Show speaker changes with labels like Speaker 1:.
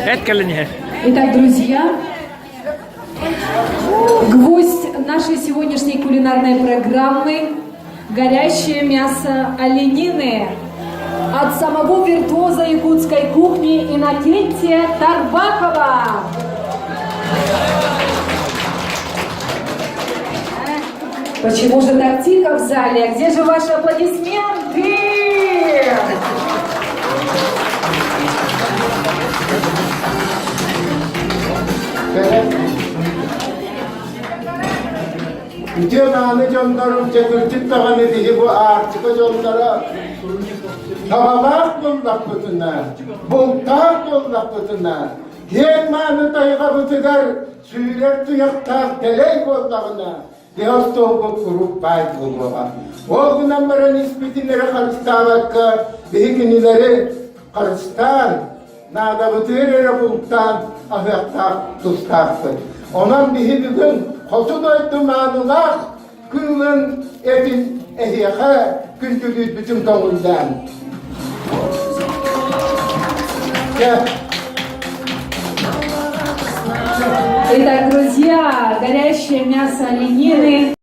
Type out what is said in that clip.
Speaker 1: Эт кэлэн иһэр.
Speaker 2: Итак, друзья, гвоздь нашей сегодняшней кулинарной программы – горящее мясо оленины от самого виртуоза якутской кухни Иннокентия Тарбахова. Почему же так тихо в зале? А где же ваши аплодисменты?
Speaker 3: Үтүө мааны дьоннорум чөкүрдүк даҕаны биһи бу Арктика дьонноро табалаах буоллахпытына, бултаах буоллахпытына, киэҥ мааны тайҕабытыгар сүүрэр туйахтаах дэлэй буоллаҕына, Дьэ остуолбут куруук баай буолуоҕа. Ол гынан баран испитин эрэ харыстаабакка, биһи кинилэри харыстаан, наадабытыгар эрэ бултаан аһыахтаах тустаахпыт. Онон биһи бүгүн хоту дойду маанылаах кыылын этин эһиэхэ күндүлүүрбүтүн көҥүллээн.
Speaker 2: Итак, друзья, горящее мясо оленины.